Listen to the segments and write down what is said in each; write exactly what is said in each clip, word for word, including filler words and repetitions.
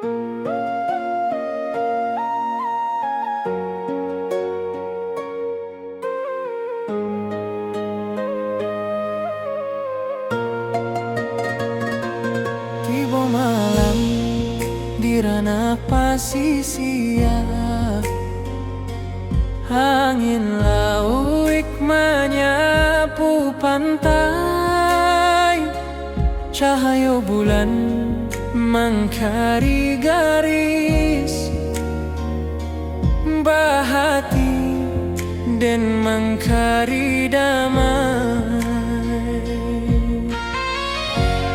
Tibo malam di ranah pasisia, angin lauik manyapu pantai. Cahayo bulan mangkari garis, bahati den mangkari damai.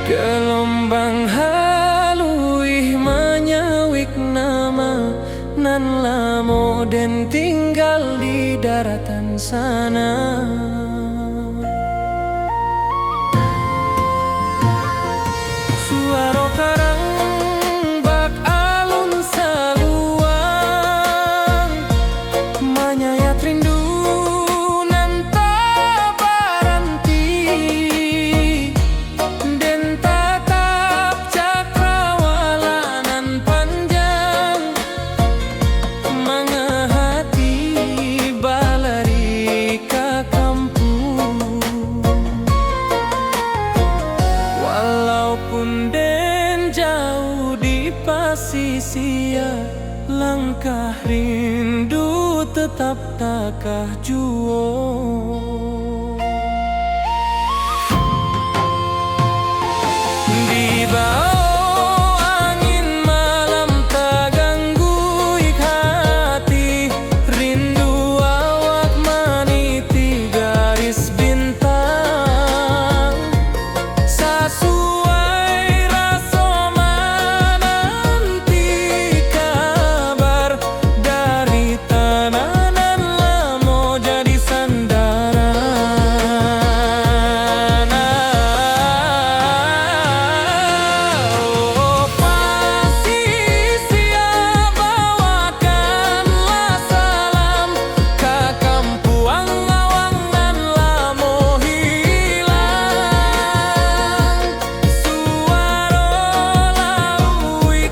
Galombang haluih manyawik nama nan lamo den tinggal di daratan sana. Suaro karang bak alun saluang, manyayat rindu nan tak baranti, den tatap cakrawala nan panjang. Manga hati balari ka kampuang. Walaupun den jauah di pasisia, langkah rindu tetap takah juo. Dibao angin malam tagangguik hati, rindu awak maniti garis bintang. Sasuai raso mananti kabar dari tanah nan lamo jadi sandaran. Oh, pasisia, bawakanlah salam ka kampuang awak nan lamo hilang. Suaro lauik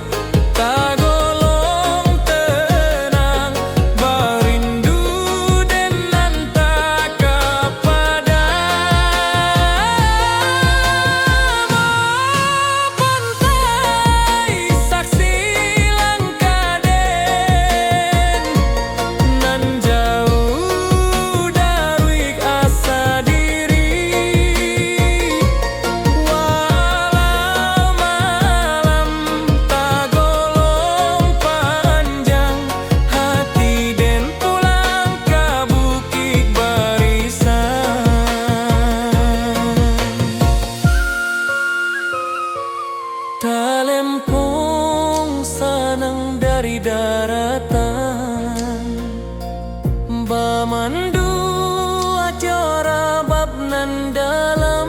tagolong tenang, barindu den nan tak kapadang. Pantai saksi langkah den, nan jauah daruik asa diri. Walau malam tagolong panjang, hati den pulang ka Bukik Barisan. Talempong sanang dari daratan, bamandu ajo rabab nan dalam.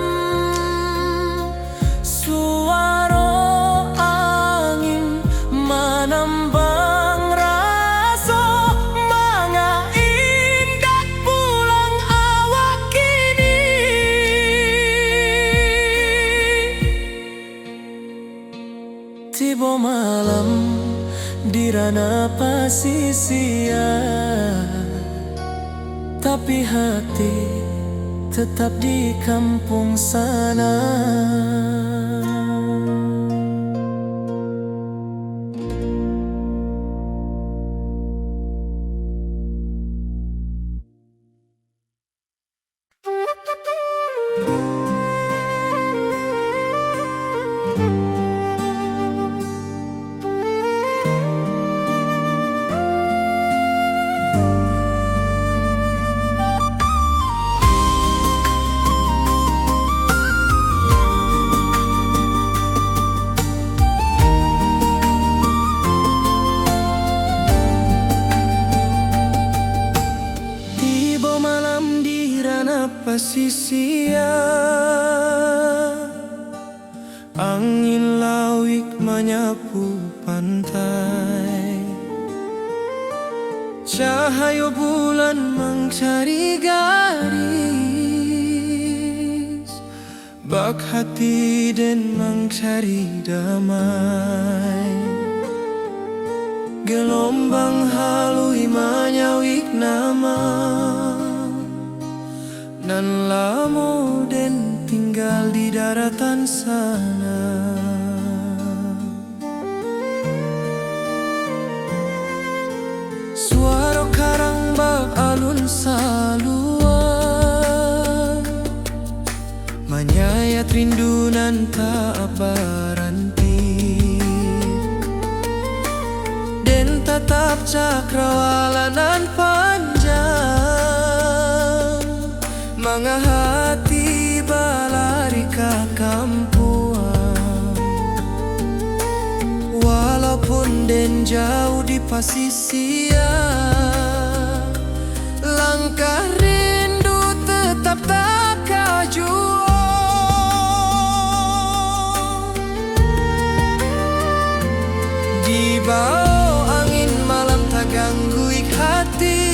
Suaro angin manambang raso, manga indak pulang awak kini. Tibo malam di ranah pasisia, tapi hati tetap di kampuang sana. Tibo malam di ranah pasisia, angin lauik manyapu pantai. Cahayo bulan mancari garis, bak hati den mancari damai. Galombang haluih manyauik nama nan lamo den tingga di daratan sana. Suaro karang bak alun salua, manyayat rindu nan tak baranti. Den tatap cakrawala nan panjang, mangahati balari ka kampuang. Walaupun den jauh di pasisia, langkah rindu tetap takajuang. Dibao angin malam tagangguik hati,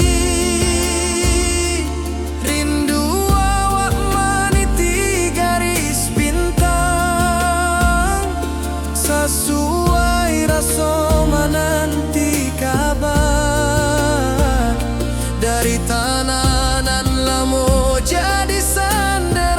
rindu awak maniti garis bintang, sasuai raso mananti kaba dari tanah nan lamo jadi sandaran.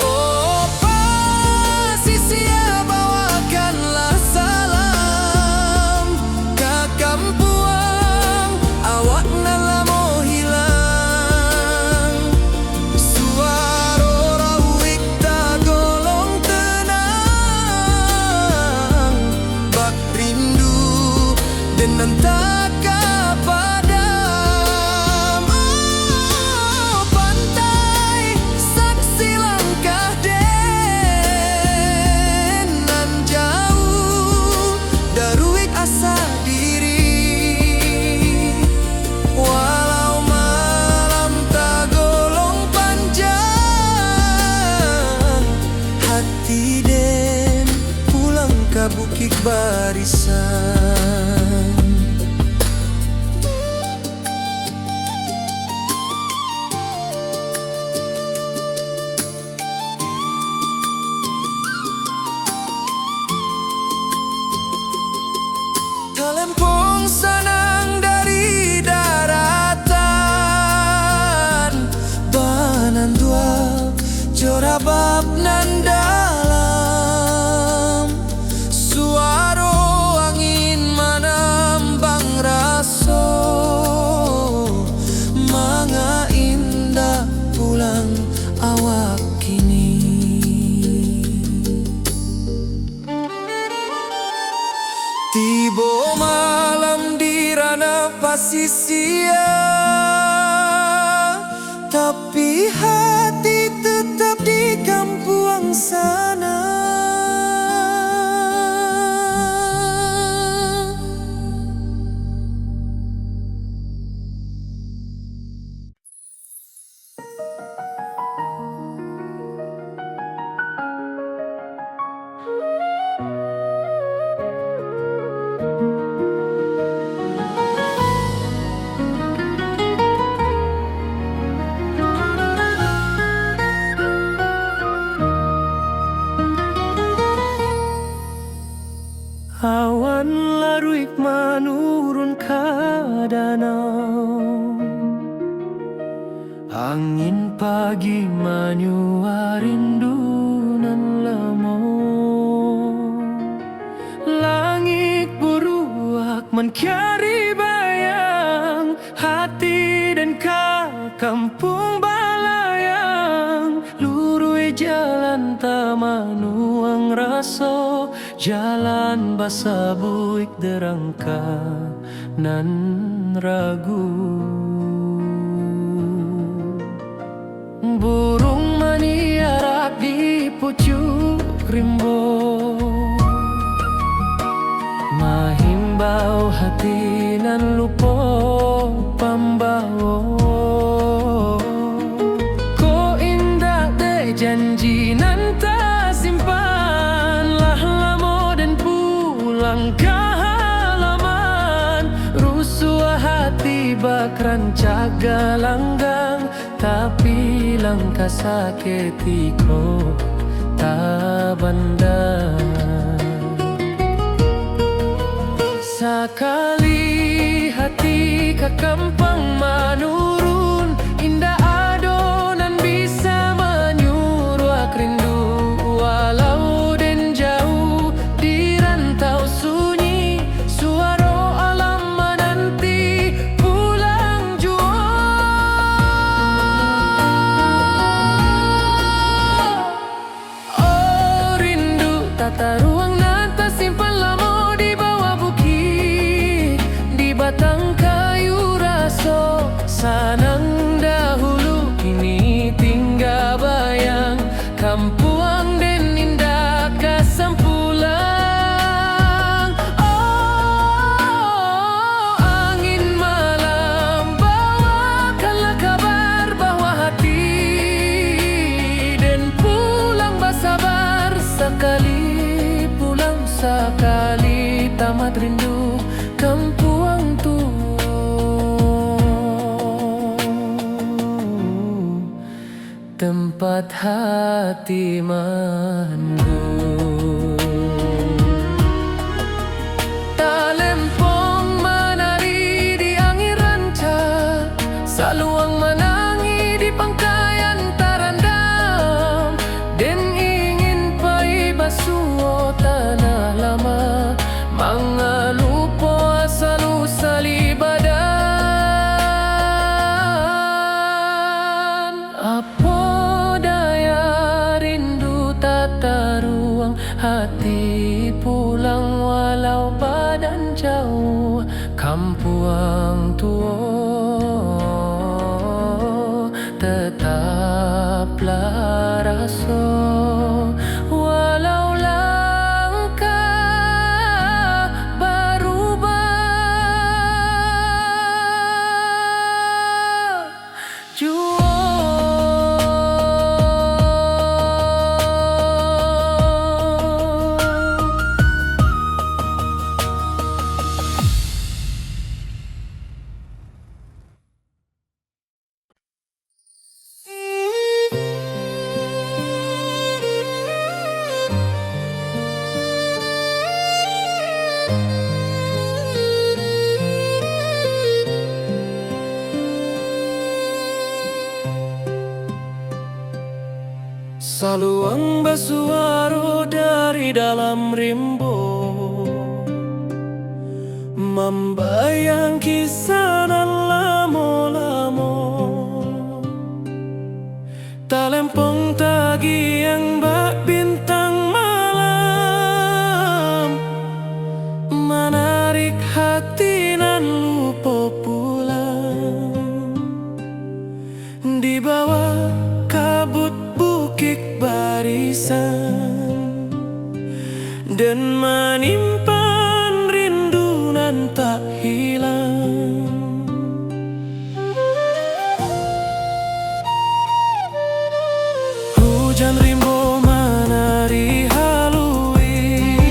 Oh, pasisia, bawakanlah salam ka kampuang awak nan lamo hilang. Suaro rauik tagolong tenang, bak rindu den nan tak ka padam. Oh, pantai, saksi langkah den nan jauh, daruik asa diri. Walau malam tagolong panjang, hati den pulang ka Bukik Barisan. Talempong sanang dari daratan, bananduak jo rabab nan dalam. Suaro angin manambang raso, manga indak pulang awak kini. Tibo malam di ranah pasisia, tapi hati tetap di kampuang sana. Awan laruik manurun ka danau. Angin pagi manyua rindu nan lamo. Langik buruak mancari bayang, hati den ka kampuang balayang. Luruih jalan tamanuang raso, jalan basabuik darangka nan ragu. Buruang maniarak di pucuak rimbo, mahimbau hati nan lupo pambawo. Kok indak dek janji nan tasimpan, lah lamo den pulang ka halaman. Rusuah hati bak rancak galanggang, tapi langkah saketiko tabanda. Sakali hati ka gampang manurun, indak ado nan bisa manyuruak rindu. Walau den jauah di rantau sunyi, suaro alam mananti, pulang juo. Oh rindu tataruang nan tasimpan lamo di bawah bukik, di batang kayu raso sanang dahulu, kini tingga bayang, kampuang den indak ka sampulang. Oh angin malam, bawakanlah kabar bahwa hati den pulang basabar. Sakali pulang, sakali tamat rindu kampuang tu, tempat hati mandung. Talempong manari di angin rancak, saluang manangih di pangkaian tarandam. Den ingin pai basuo tanah lama, mangalupo asa lusali badan. Apo daya rindu tataruang, hati pulang walau badan jauah. Kampuang tuo tetaplah raso, walau langkah barubah. Juo. Saluang basuaro dari dalam rimbo, mambayang kisah nan lamo-lamo. Talempong tagiang bak bintang malam, manarik hati nan lupo pulang. Di bawah kabut bukik barisan, den manimpan rindu nan tak hilang. Hujan rimbo manari haluik,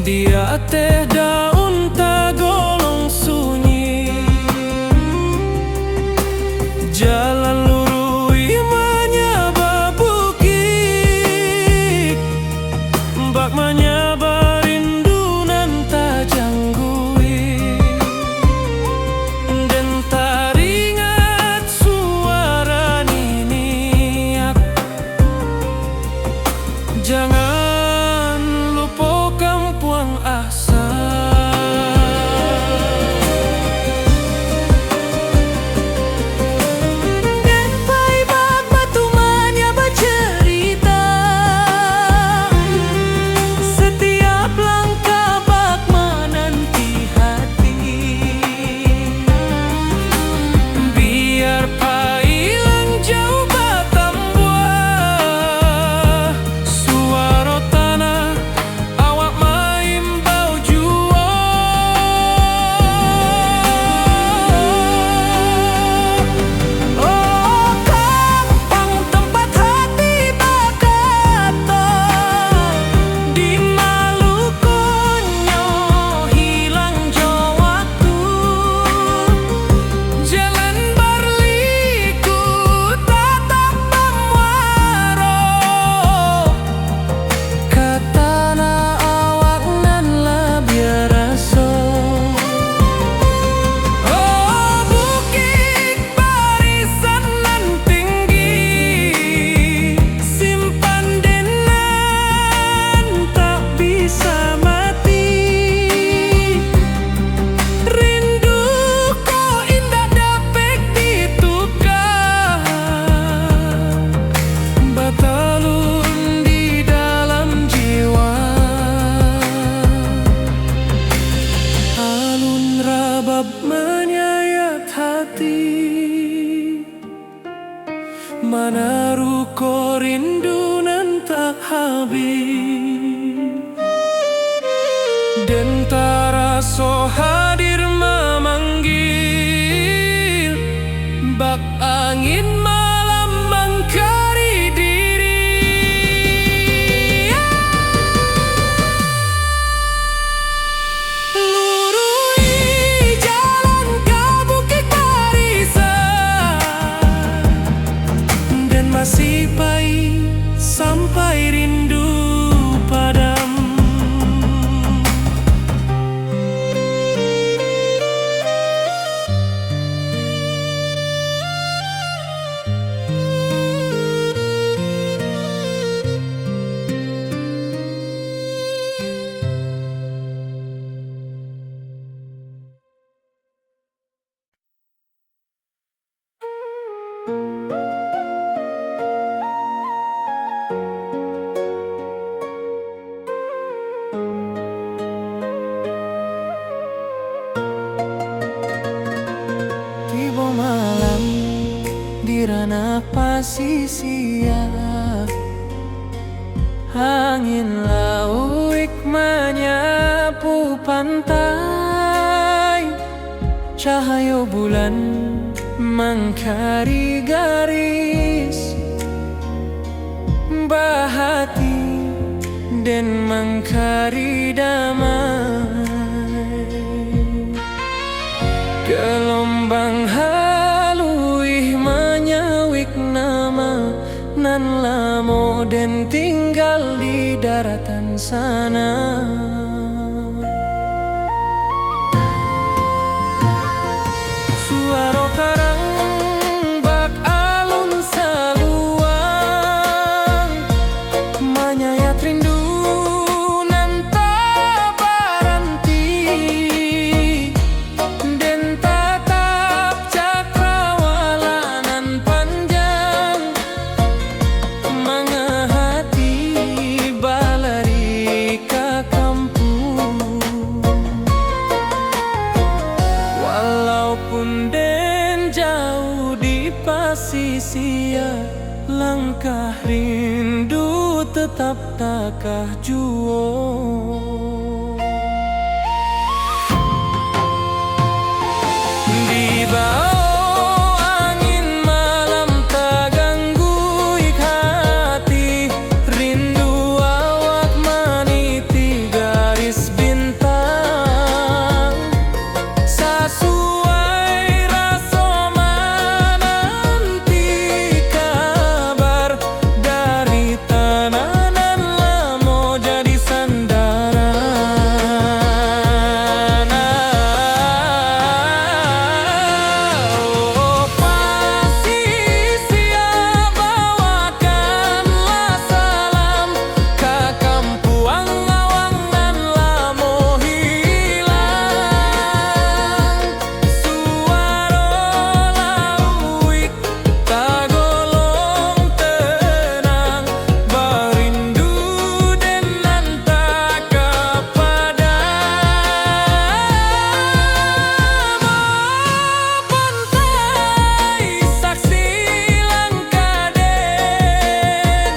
di ateh daun tagolong sunyi. Jalan luruih manyabak bukik, bak manya- Manaruko rindu nan tak habis, den taraso hadir mamanggil, bak angin malam mangkari diri. Luruih jalan ka Bukik Barisan, den masih pai sampai rindu padam. Tibo malam di ranah pasisia, angin lauik manyapu pantai, cahayo bulan mangkari garis, bahati den mangkari damai. Galombang haluih manyawik nama nan lamo den tinggal di daratan sana. Suaro karang bak alun saluang, manyayat rindu nan tak baranti. Den tatap cakrawala nan panjang, manga hati balari ka kampuang. Walaupun den jauah di pasisia, langkah rindu tetap takah juo. Dibao angin malam tagangguik hati, rindu awak maniti garis bintang. Sasuai raso mananti kabar dari tanah nan lamo jadi sandaran. Oh, pasisia, bawakanlah salam ka kampuang awak nan lamo hilang. Suaro lauik tagolong tenang, barindu den nan tak kapadam. Pantai saksi langkah den,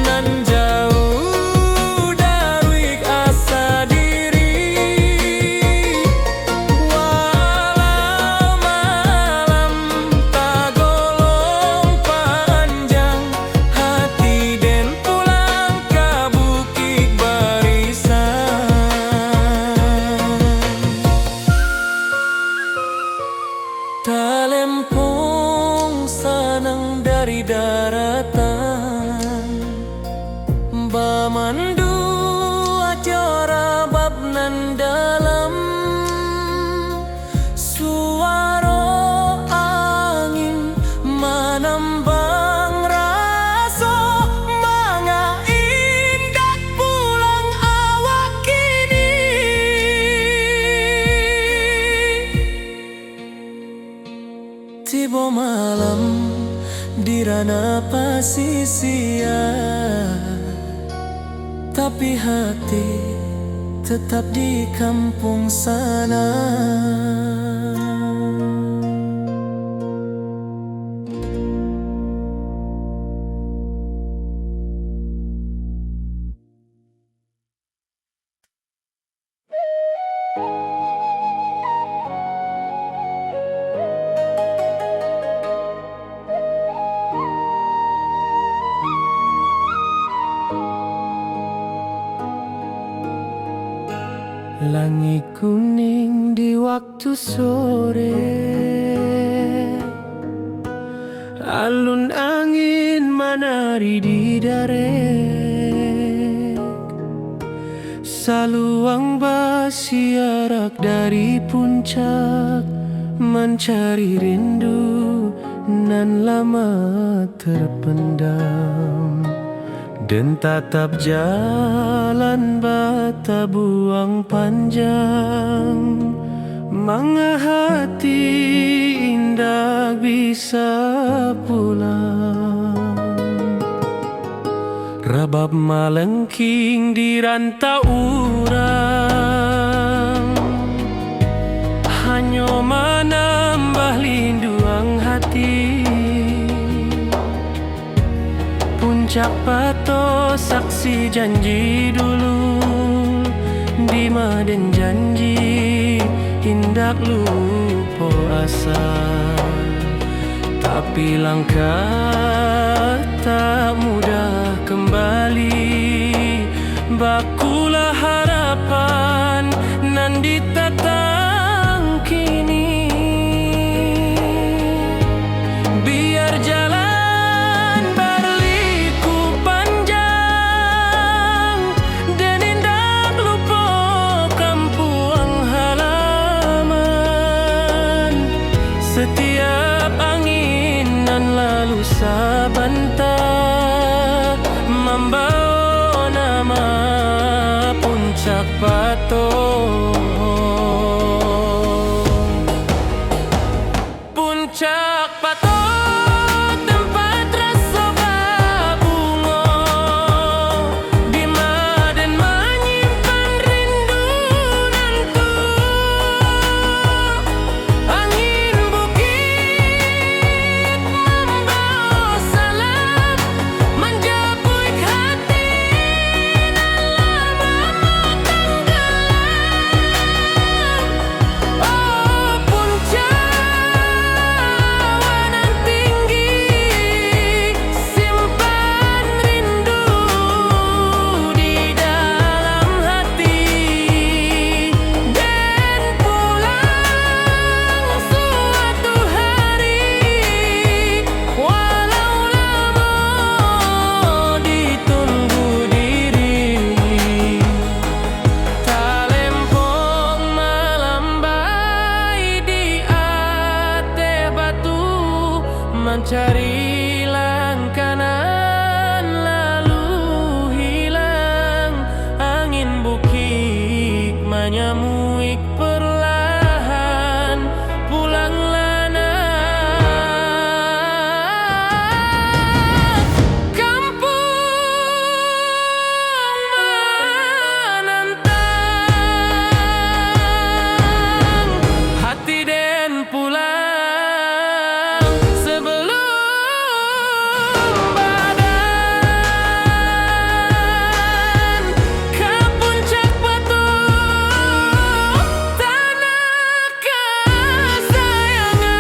nan jauah daruik asa diri. Walau malam tagolong panjang, hati den pulang ka Bukik Barisan. Talempong sanang dari daratan, bamandu ajo rabab nan dalam. Suaro angin manambang raso, manga indak pulang awak kini. Tibo malam di ranah pasisia, tapi hati tetap di kampuang sana. Langik kuning di waktu sore, alun angin manari di darek. Saluang basiarak dari puncak, mancari rindu nan lama terpendam. Den tatap jalan batabuang panjang, manga hati indak bisa pulang. Rabab malengking di rantau urang, hanyo manambah linduang hati. Puncak Pato saksi janji dulu, dima den janji indak lupo asa. Tapi langkah tak mudah kembali, bakulah harapan nan ditatang kini. Biar jalan barliku panjang, den indak lupo kampuang halaman. Satiap angin nan lalu sabanta, mambawo nama Puncak Pato. Puncak Pato, tempat raso babungo, dima den manyimpan rindu nan tuo. Angin bukik mambawo salam, manjapuik hati nan lama tanggalam. Oh, puncak awan nan tinggi, simpan rindu di dalam hati. Den pulang suatu hari, walau lamo ditunggu diri. Talempong malambai di ateh batu, mancari langkah nan lalu hilang. Angin bukik manyamuik perlahan, pulanglah nak kampuang manantang. Hati den pulang sabalum badan ka Puncak Pato, tanah kasayangan.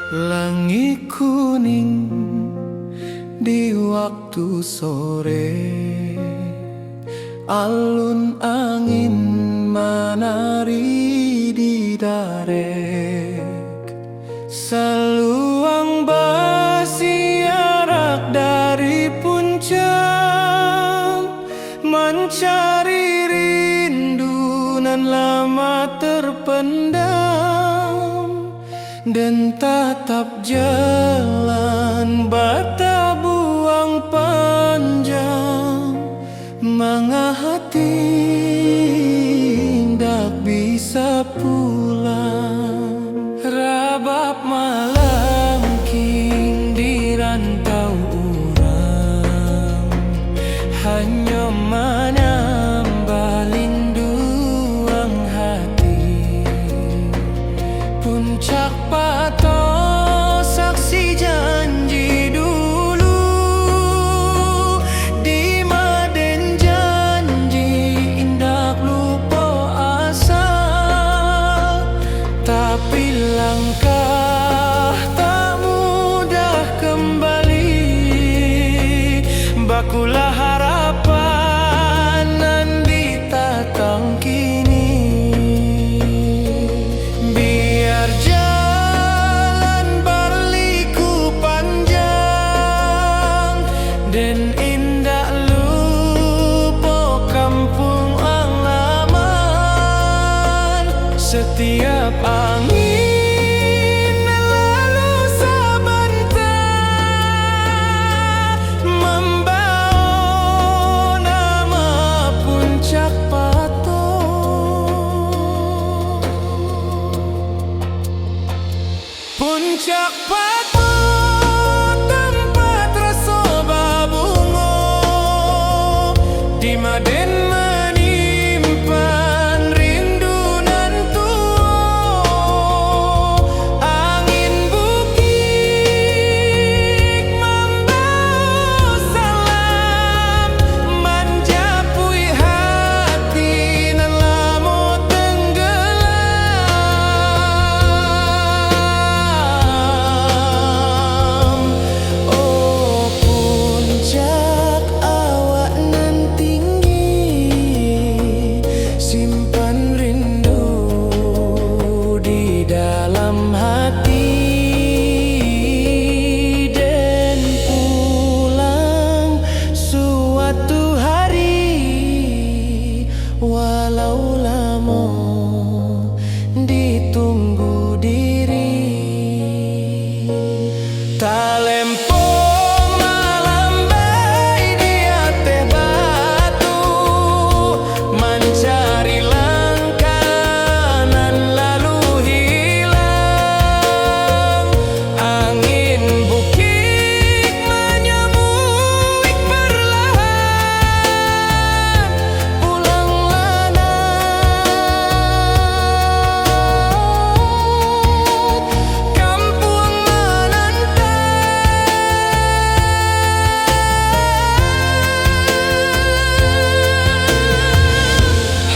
Langik kuning di waktu sore, alun angin manari di darek. Saluang basiarak dari puncak, mancari rindu nan lama terpendam. Den tatap jalan batabuang panjang, manga hati indak bisa pulang. Rabab malangking di rantau urang, hanyo manambah linduang hati. Puncak Pato Dima den manyimpan rindu nan tuo, angin bukik mambawo salam, manjapuik hati nan lamo tenggelam. Oh, puncak awak nan tinggi, simpan rindu di dalam hati. Den pulang suatu hari, walau lamo ditunggu diri. Talempong malambai di ateh batu, mancari langkah nan lalu hilang. Angin bukik manyabuik perlahan, pulanglah nak, kampuang mananti.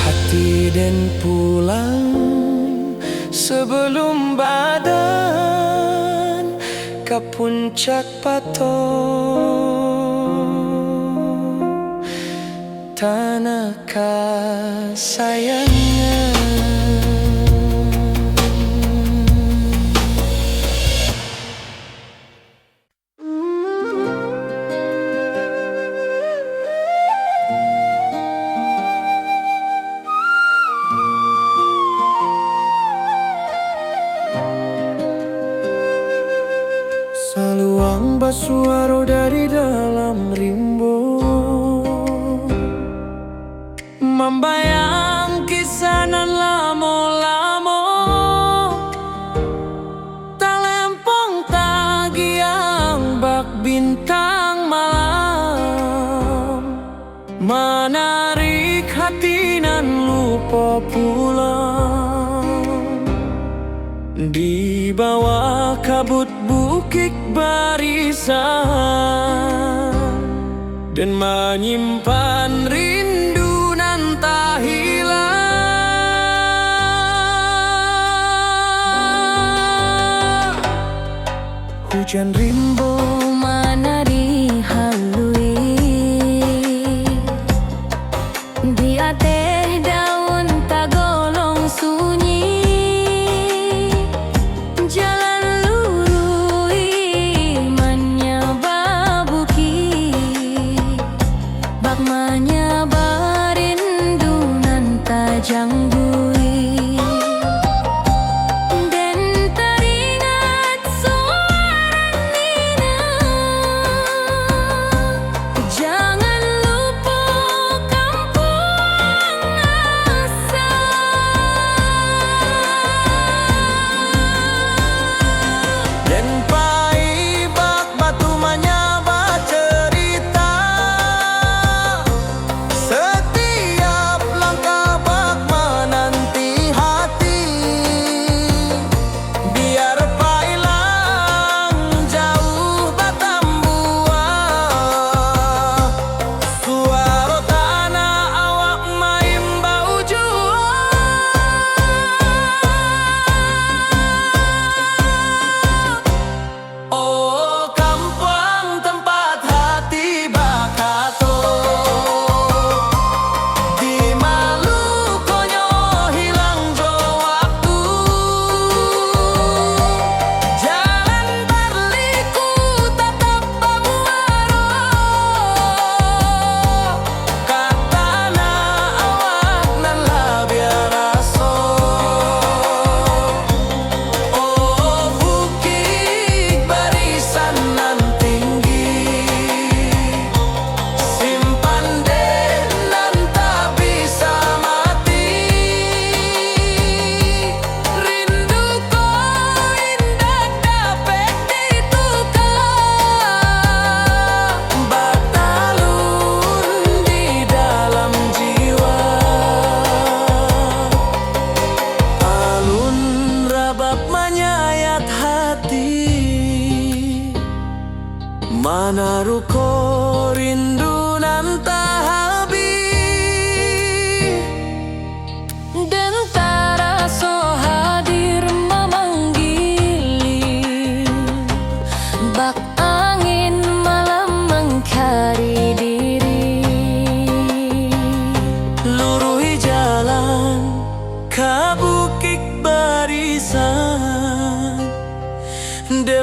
Hati den pulang sabalum badan ka puncak pato tanah kasayangan. Saluang basuaro dari dalam rimbo, mambayang kisah nan lamo-lamo. Talempong tagiang bak bintang malam, manarik hati nan lupo pulang. Di bawah kabut bukik barisan, den manyimpan rindu nan tak hilang. Hujan rimbo manari haluih di ateh daun tagolong sunyi. Jalan luruih manyaba bukik, bak manyaba rindu nan tajang buih. Den taringat suara niniak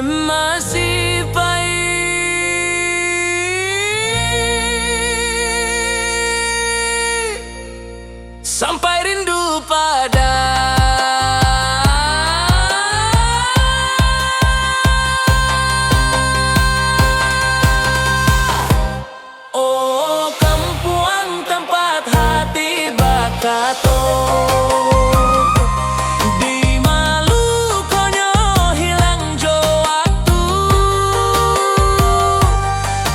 Masih pahit, sampai rindu pada. Oh, kampuang tempat hati bakato, di malukonyo hilang jo waktu,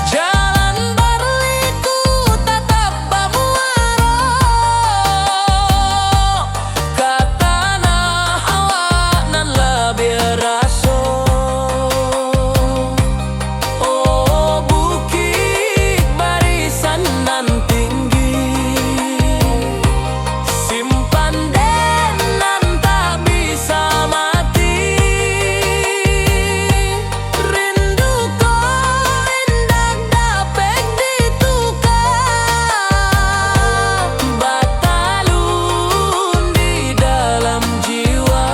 jalan barliku tatap bamuaro. Ka tanah awak nan labiah raso. Oh, bukik barisan nan tinggi, simpan den nan tak bisa mati. Rindu ko indak dapek ditukar, batalun di dalam jiwa.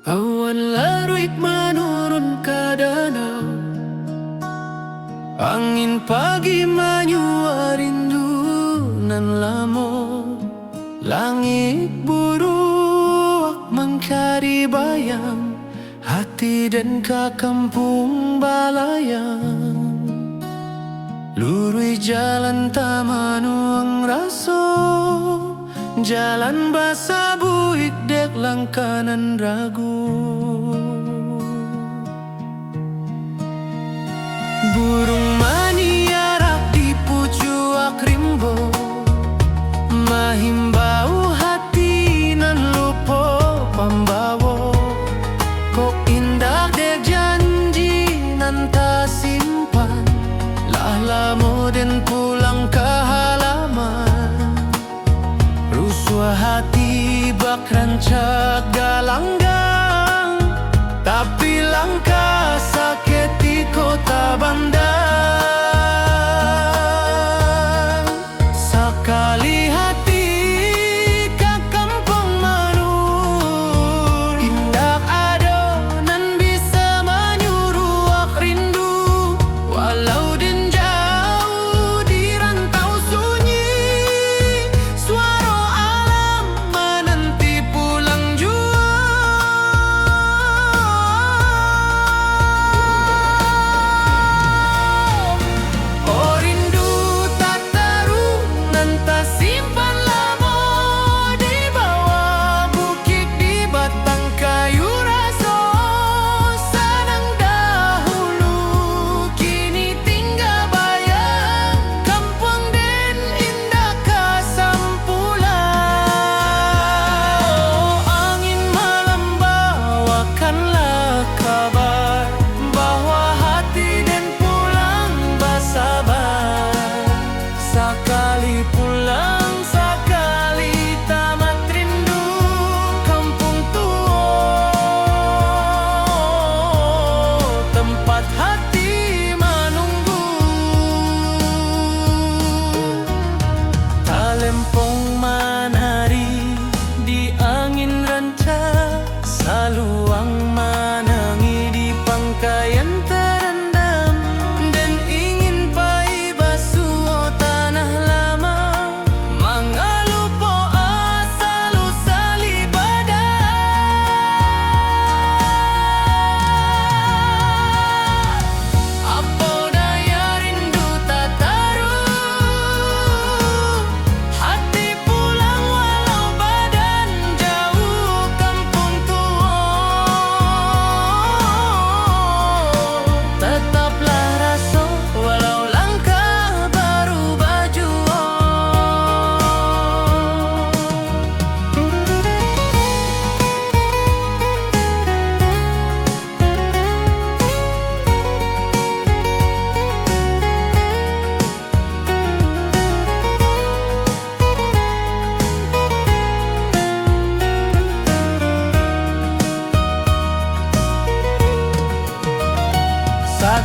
Awan laruik manurun ka danau, angin pagi manyuak rindu nan lamo. Langik buruak mancari bayang, hati den ka kampuang balayang. Luruih jalan tamanuang raso, jalan basabuik dek langkah nan ragu. Buruang maniarak di pucuak rimbo, mahimbau hati nan lupo pambawo. Kok indak dek janji nan tasimpan, lah lamo den pulang ka halaman. Rusuah hati bak rancak galanggang, tapi langkah saketiko tabandang. Sakali hati ka kampuang manurun, indak ado nan bisa manyuruak rindu. Walau den jauah di rantau sunyi, suaro alam mananti pulang juo.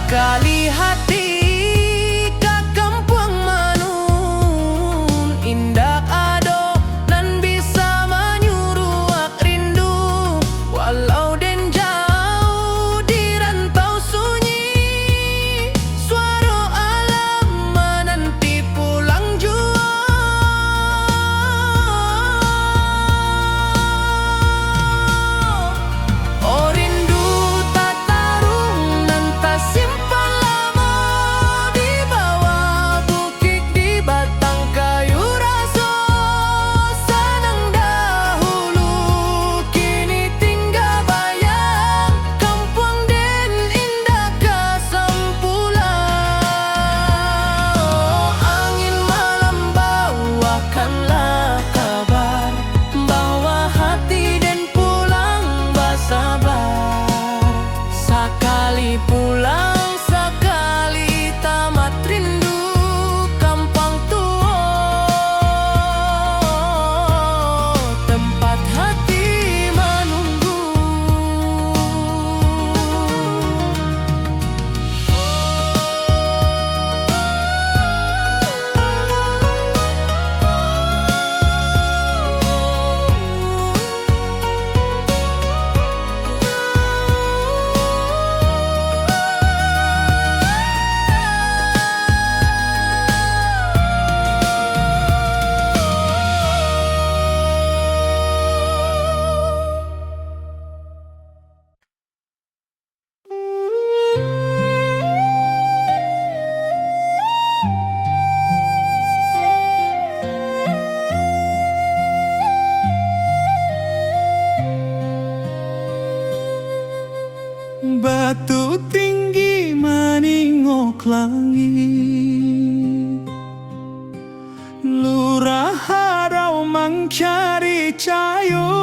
Sakali hati ka kampuang Manun, indak ado nan bisa manyuruak rindu. Walau den jauah di rantau sunyi, suaro alam mananti pulang juo. Oh rindu tatarung nan tasimpan lamo di bawah bukik di batang kayu raso. Sanang dahulu, kini tingga bayang, kampuang den indak ka sampulang. Oh angin malam bawakanlah kabar, bahwa hati den pulang basabar. Sakali pulang, sakali tamat rindu, kampuang tuo tempat hati manunggu. Batu tinggi maningok langik. Lurah harau mancari cayo,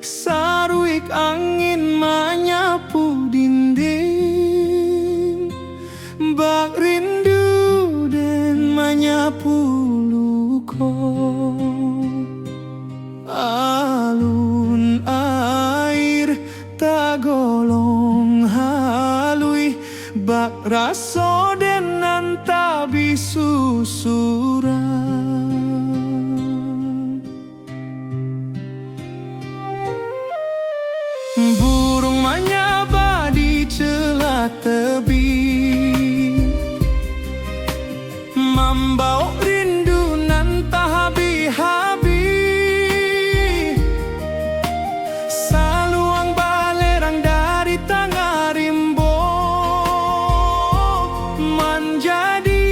saruik angin manyapu dinding, bak rindu den manyapu luko. Alun air tagolong haluih, bak raso den nan tabisusuran. Buruang manyabak di celah tebing, mambawok rindu nan tahabih-habih. Saluang balerang dari tangah rimbo, manjadi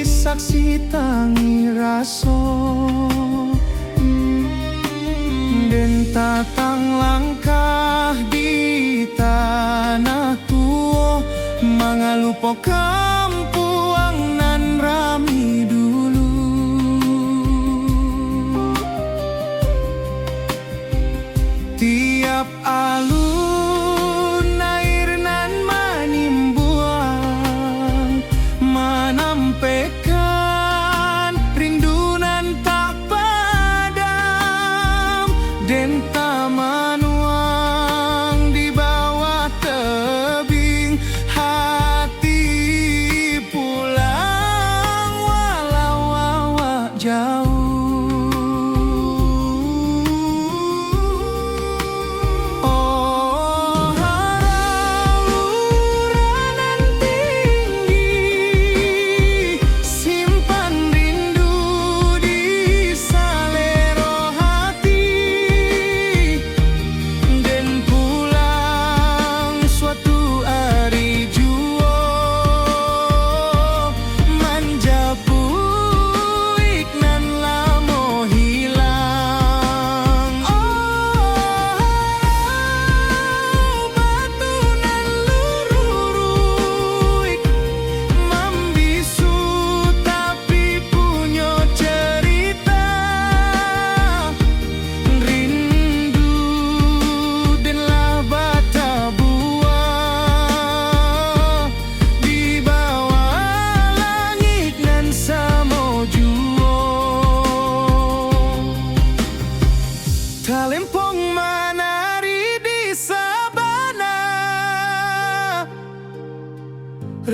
saksi tangih raso. Den tatang langkah di tanah tuo, mangalupo kampuang nan rami dulu. Tiap alun air nan manimbuang, manampekkan rindu nan tak padam. Den tamanuang di bawah tebing, hati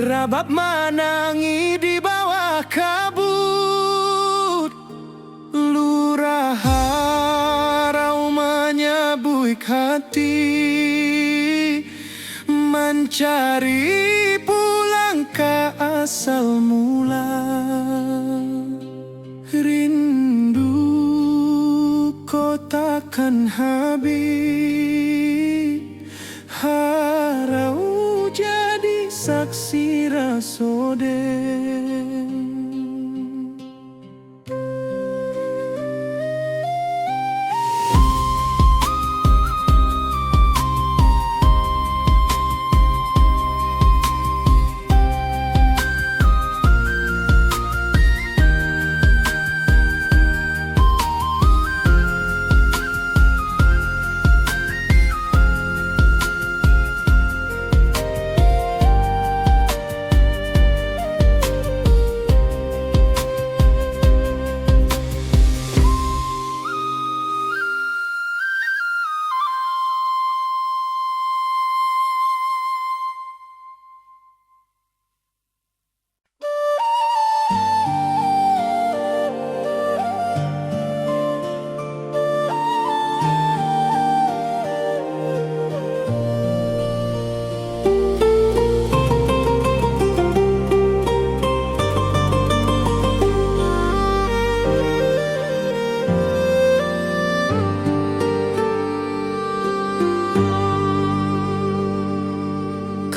Rabab manangih di bawah kabut. Lurah harau manyabuik hati, mancari pulang ka asal mula. Rindu ko takkan habih, harau jadi saksi raso den.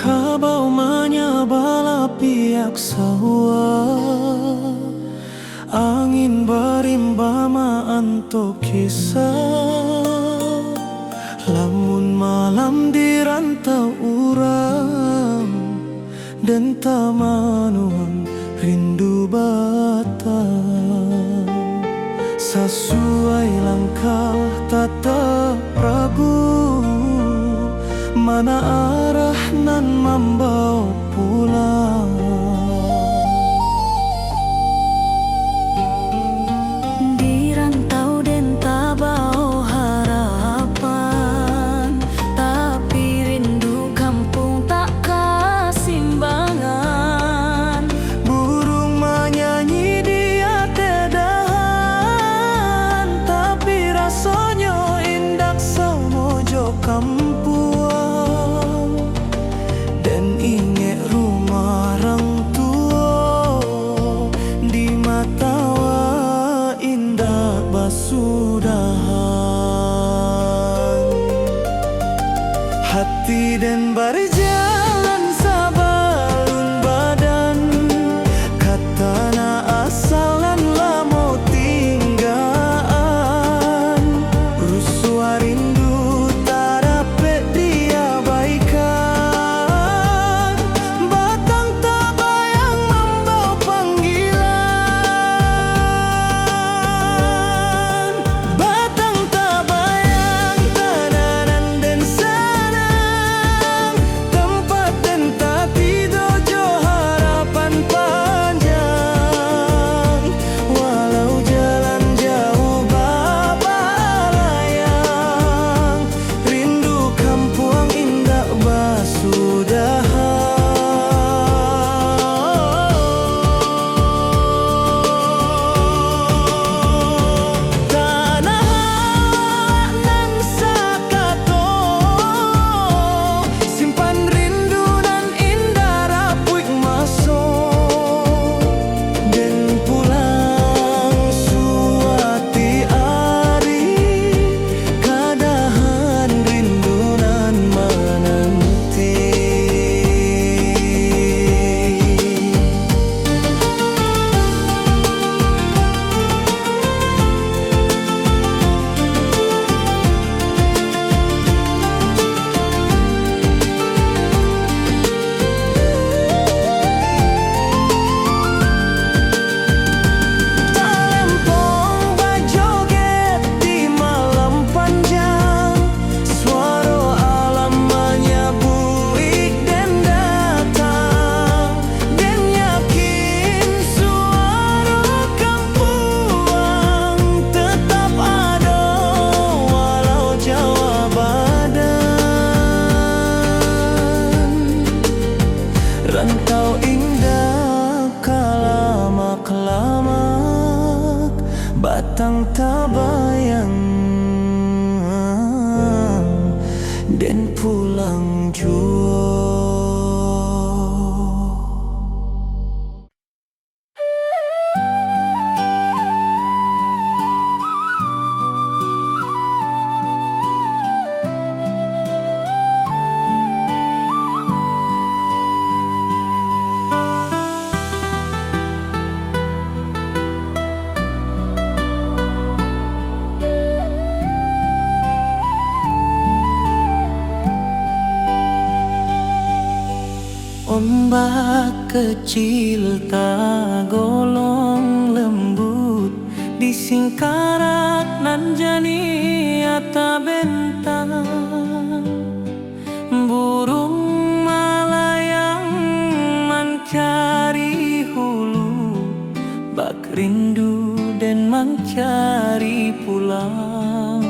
Kabau manyabala piak sawah, angin barimba maanto kisah. Lamun malam di rantau urang, den tamanuang rindu batang. Sasuai langkah tatap ragu, mana arah nan mambao pulang. Di rantau den tabao harapan, tapi rindu kampuang tak kasimbangan. Buruang manyanyi di ateh dahan, tapi rasonyo indak samo jo kampuang. Den ingek rumah rang tuo, di mata awak indak basudahan. Hati den barjalan sabalun badan, ka tanah asal nan lamo tinggaan. Rusuah rindu tadapek diabaikan. Batang tabayang mambao panggilan. Batang tabayang tanah nan den sanang. tabayang, den pulang juo. Ombak kecil tagolong lembut di singkarak nan janiah tabentang. Buruang malayang mancari hulu, bak rindu den mancari pulang.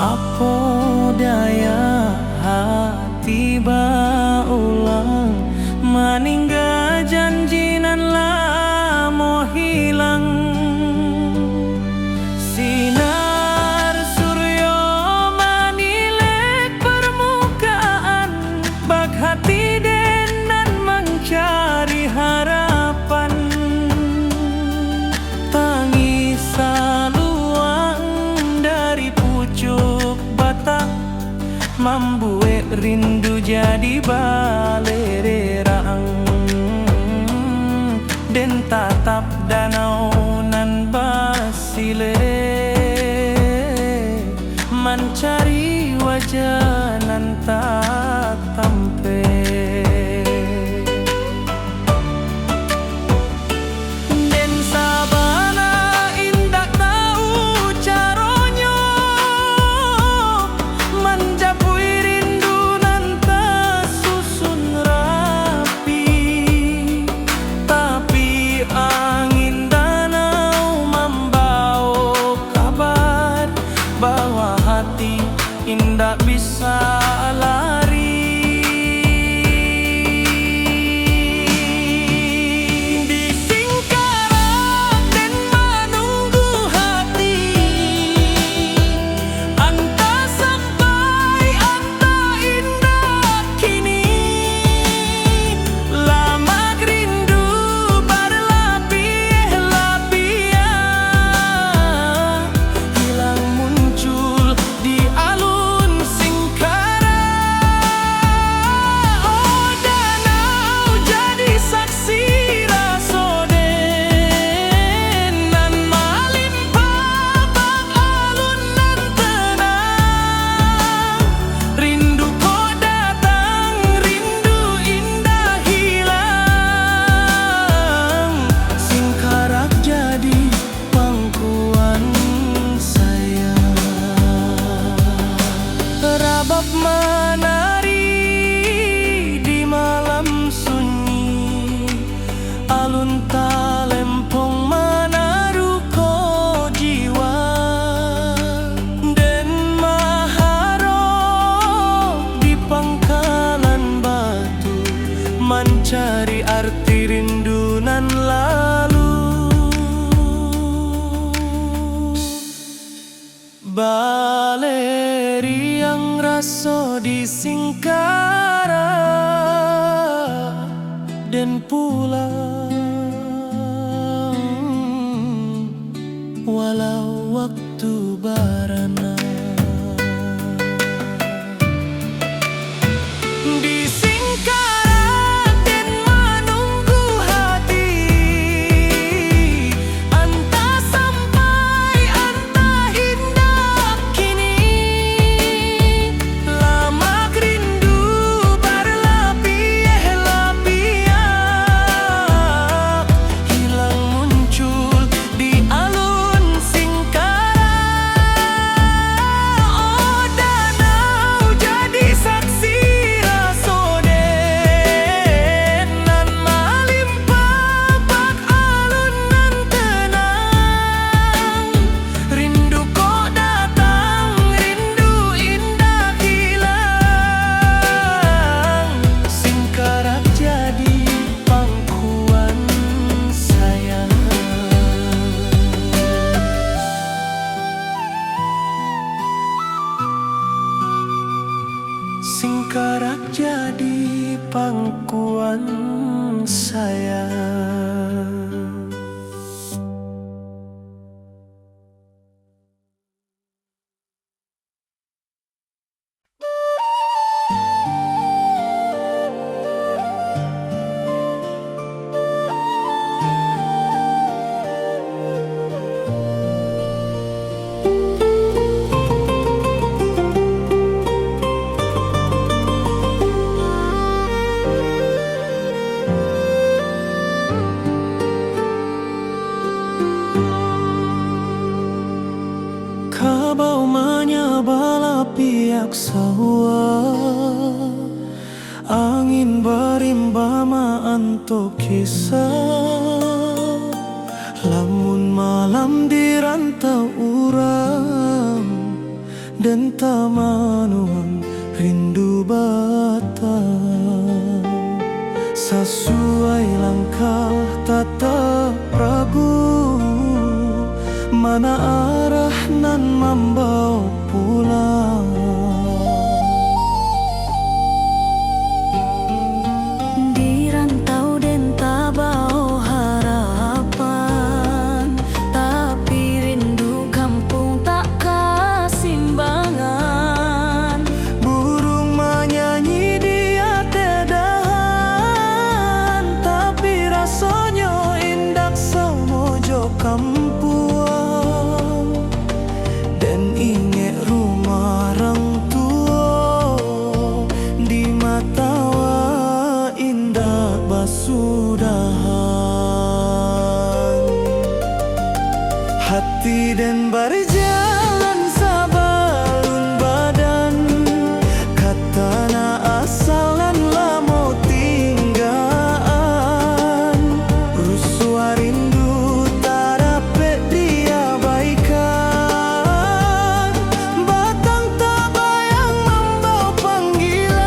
Apo daya hati baulang, maningga janji nan lamo hilang. Sinar suryo manilek parmukaan, bak hati den nan mancari harapan. Tangih saluang dari pucuak batang, mambuek rindu jadi balererang. Den tatap danau nan basilek, mancari wajah nan tatampek. Den sabana indak tahu caronyo manjapuik rindu nan tasusun rapi. Tapi angin danau mambaok kabar bahwa hati indak bisa lari. Di singkarak den manunggu hati, antah sampai, antah indak kini. Lamak rindu barlapiah-lapiah, hilang muncul di alun singkarak. Oh, danau jadi saksi raso den nan malimpah bak alun nan tenang. Rindu kok datang, rindu indak hilang. Singkarak jadi pangkuan sayang. Rabab manari di malam sunyi, alun talempong manaruko jiwa. Den maharok di pangkalan batu, mancari arti rindu nan lalu. Baleriang raso di singkarak, den pulang walau waktu barana. Di singkarak den manunggu hati, antah sampai, antah indak kini. Lamak rindu barlapiah-lapiah, hilang muncul di alun singkarak. Karak jadi pangkuan sayang. Kabau manyabala piak sawah, angin barimba maanto kisah. Lamun malam di rantau urang, den tamanuang rindu batang. Sasuai langkah tatap ragu, mana arah nan mambao pulang. Di rantau den tabao harapan, tapi rindu kampuang tak kasimbangan. Buruang manyanyi di ateh dahan, tapi rasonyo indak samo jo kampuang. Den ingek rumah rang tuo, di mata awak indak basudahan. Hati den barjalan sabalun badan, ka tanah asal nan lamo tinggaan. Rusuah rindu tarapek diabaikan, batang tabayang mambao panggilan.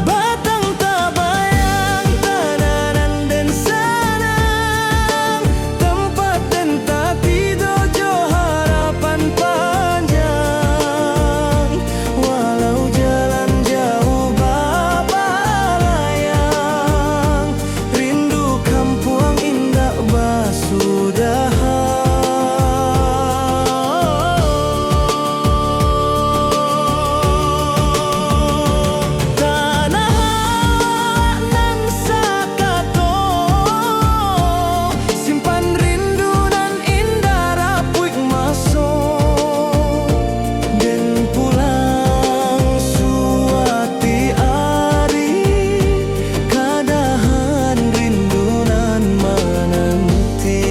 Batang tabayang, tanah nan den sanang, tampat den tatido jo harapan panjang. Walau jalan jauah babalayang, rindu kampuang indak basudahan. Tanah nan sakato, simpan rindu nan indak rapuik maso. Den pulang suatu ari, ka dahan rindu nan mananti.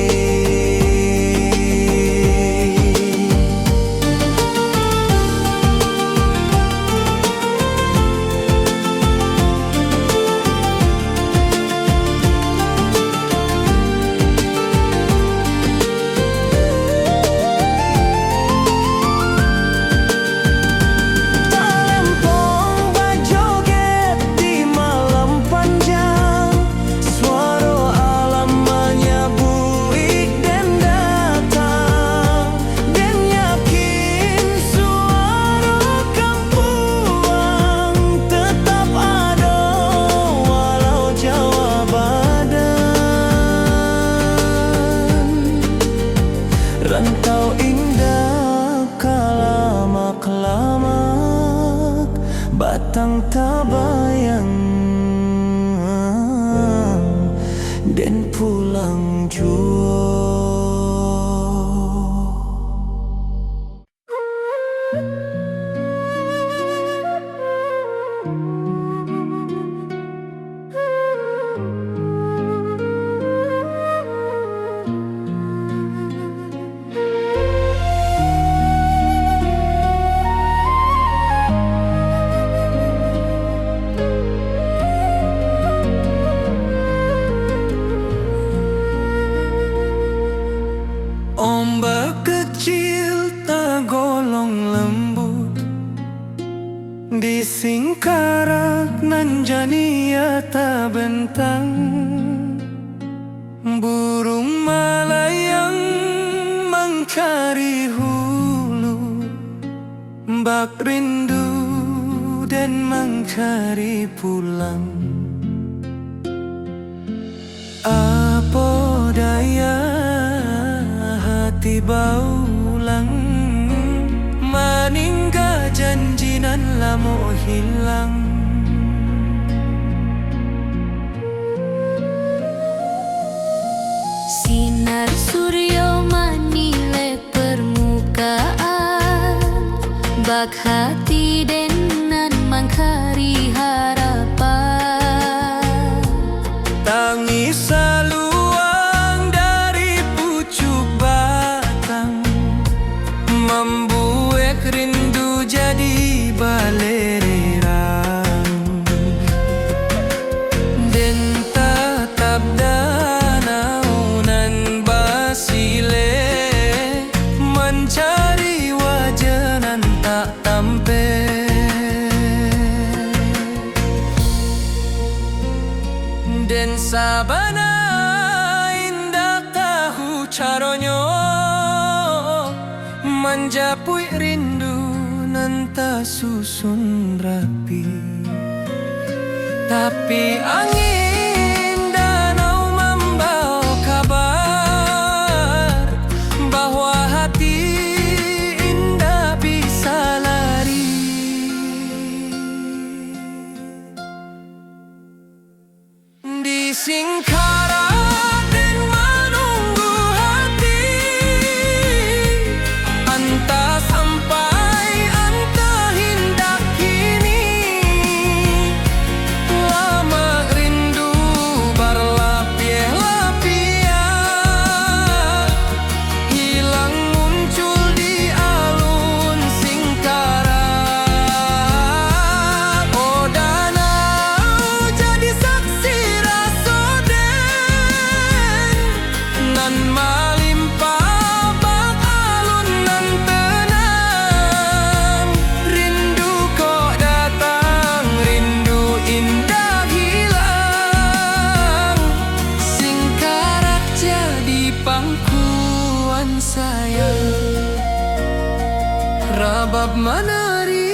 Talempong bajoget di malam panjang, suaro alam manyabuik den datang. Den yakin suaro kampuang tetap ado, walau jauah badan. Rantau indak ka lamak-lamak, batang tabayang den pulang juo. Ombak kacil tagolong lambut, di singkarak nan janiah tabentang. Buruang malayang mancari hulu, Bak rindu den mancari pulang. Apo daya hati baulang, maningga janji nan lamo hilang. Sinar suryo manilek permukaan, bak hati den nan mangkari harapan. Tangih saluang dari pucuak batang, mambuek rindu jadi balererang. Den tatap danau nan basilek, mancari wajah nan tak tampek. Den sabana indak tahu caronyo manjapuik rindu nan tasusun rapi. Tapi angin danau mambawa kabar bahwa hati indak bisa lari. Di Singkarak den manunggu hati, antah sampai, antah indak kini. Lamak rindu barlapiah-lapiah, hilang muncul di alun Singkarak. Oh danau, jadi saksi raso den, nan malimpah bak alun nan tenang. Rindu kok datang, rindu indak hilang. Singkarak jadi pangkuan sayang. Rabab manari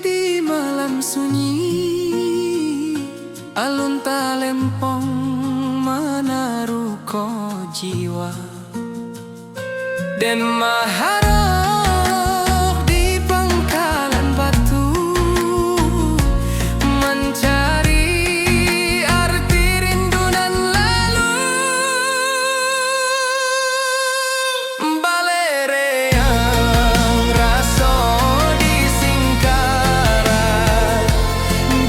di malam sunyi, alun talempong manaruko jiwa. Den maharok di pangkalan batu, mancari arti rindu nan lalu. Balereang raso di Singkarak,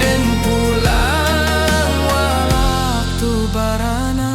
den pulang wakatu barana.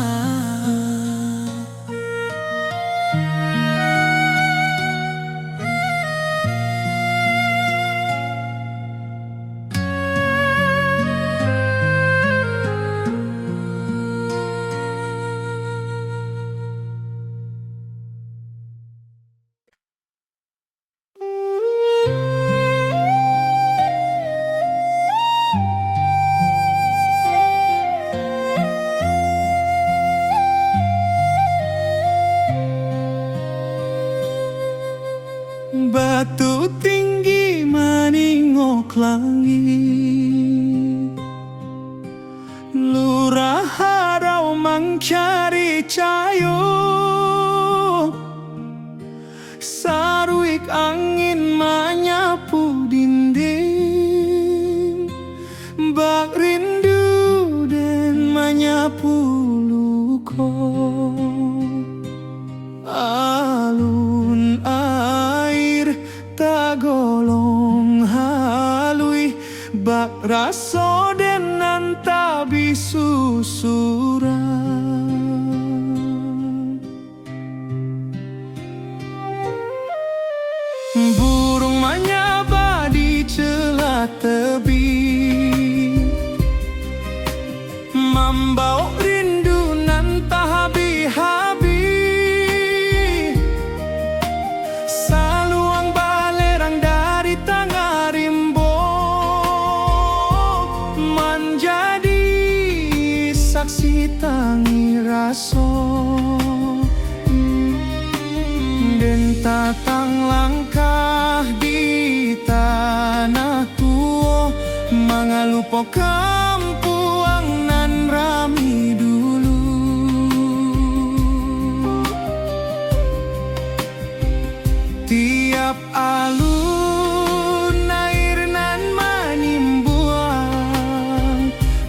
Batu tinggi maningok langik, lurah harau mancari cayo. Saruik angin manyapu dinding, bak rindu den manyapu luko. Alun air tagolong haluih, bak raso den nan tabisusuran. Buruang manyaba di celah tebing, mambawok rindu nan tahabih-habih. Saluang balerang dari tangah rimbo, manjadi saksi tangih raso. Den Tatang langkah di tanah tuo, mangalupo kampuang nan rami dulu. Tiap alun air nan manimbuang,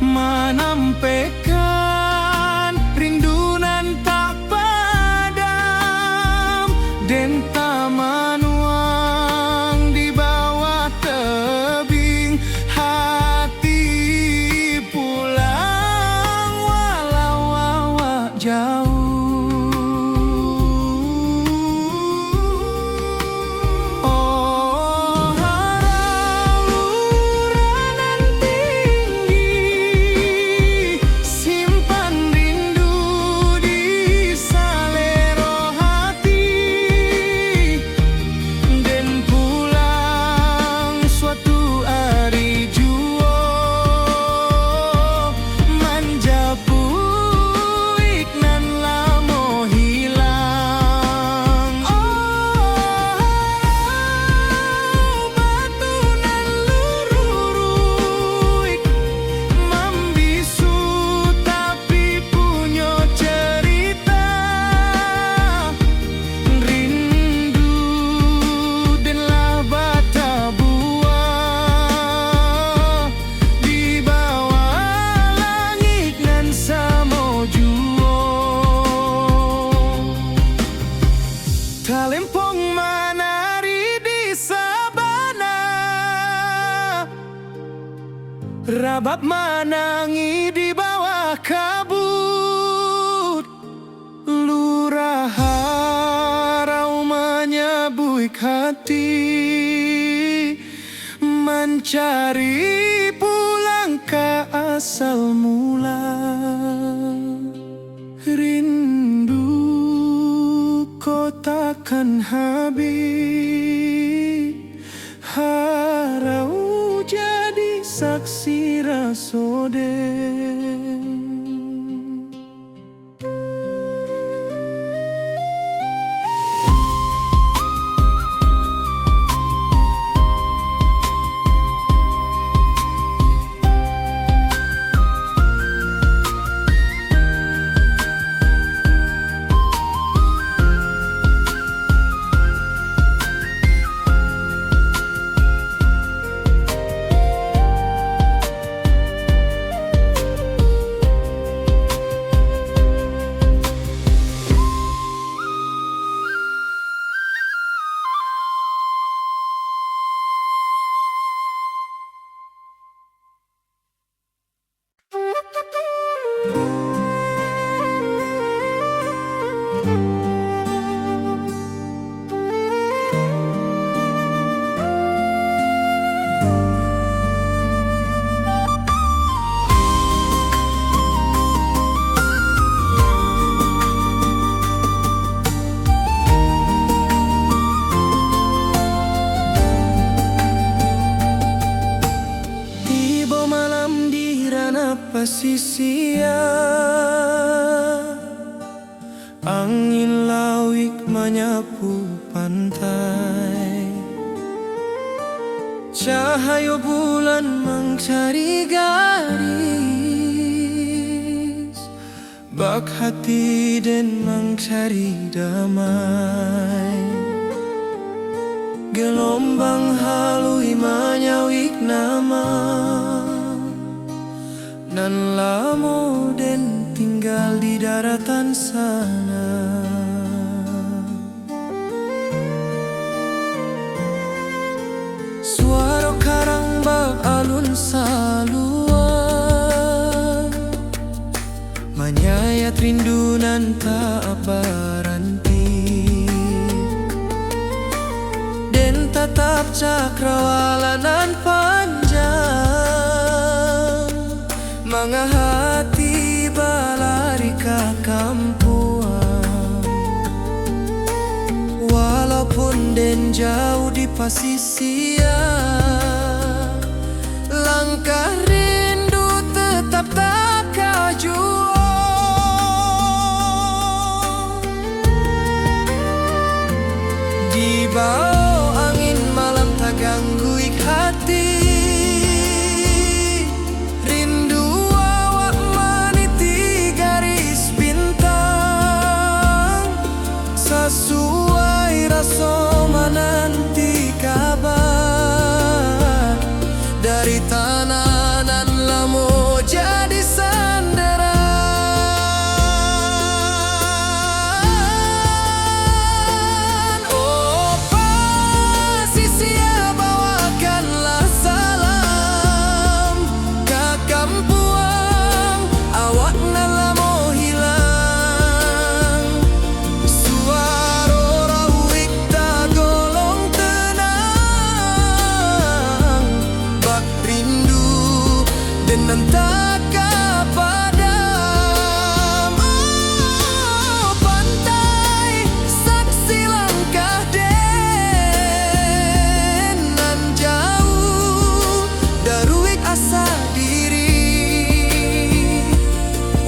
manampekkan rindu nan tak padam, den tamanuang di bawah tebing, hati pulang walau awak jauah. Oh, harau lurah nan tinggi, simpan rindu di salero hati, den pulang suatu ari juo, manjapuik nan lamo hilang. Oh, batu nan lururuik, mambisu tapi punyo cerita. Rindu den lah batabuah di bawah langik nan samo juo. Talempong manari di sabana, rabab manangih di bawah kabut. Lurah harau manyabuik hati, mancari pulang ka asal mula. Rindu ko takkan habih, harau jadi saksi raso den. Tibo malam di ranah pasisia, angin lauik manyapu pantai. Cahayo bulan mancari gadis, bak hati den mancari damai. Gelombang haluih manyauik nama nan lamo den tinggal di daratan sana. Suaro karang baalun saluan, manyayat rindu nan tak baranti. Den tatap cakrawala nan panjang, mangahati balari ka kampuang. Walaupun den jauh di pasisia, langkah rindu tetap takajuang. Bao angin malam tagangguik hati, rindu awak maniti garis bintang, sasuai raso mananti kaba dari tanah nan lamo jadi sandaran. Oh, pasisia, bawakanlah salam ka kampuang awak nan lamo hilang. Suaro rauik tagolong tenang, bak rindu den nan taka padam. Oh, pantai, saksi langkah den nan jauah, daruik asa diri.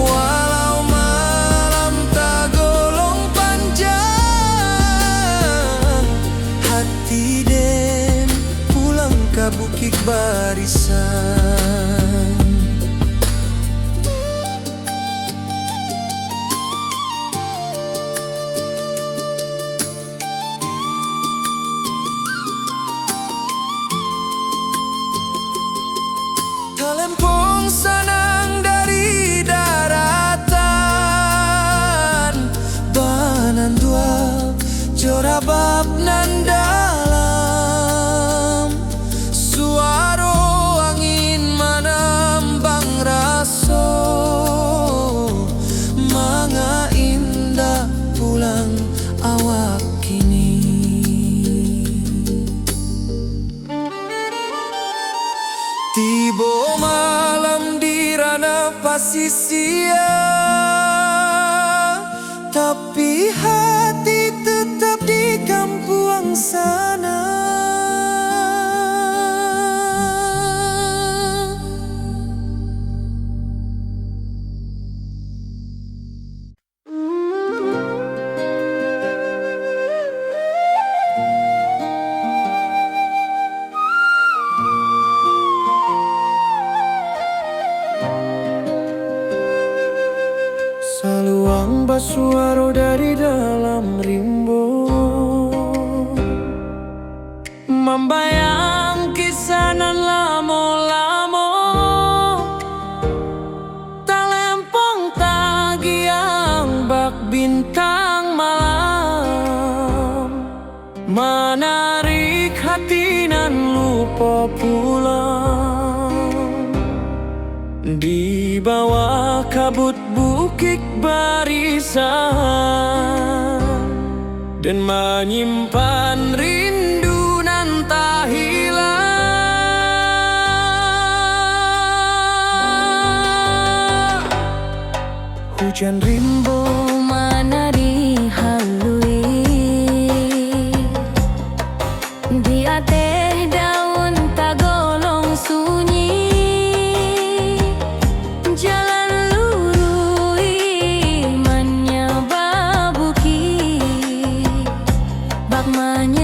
Walau malam tagolong panjang, hati den pulang ka Bukik Barisan. Talempong sanang dari daratan, banandual jo rabab nan dalam. Suaro angin manambang raso, manga indak pulang awak kini. Tibo malam di ranah pasisia, tapi hati tetap di kampuang sana. Saluang basuaro dari dalam rimbo, mambayang kisah nan lamo-lamo. Talempong tagiang bak bintang malam, manarik hati nan lupo pulang. Di bawah kabut Bukik Barisan, den manyimpan rindu nan tahilang. Hujan rimbo manari haluih di ateh daun tagolong sunyi. Jalan luruih manyabak bukik, bak manya-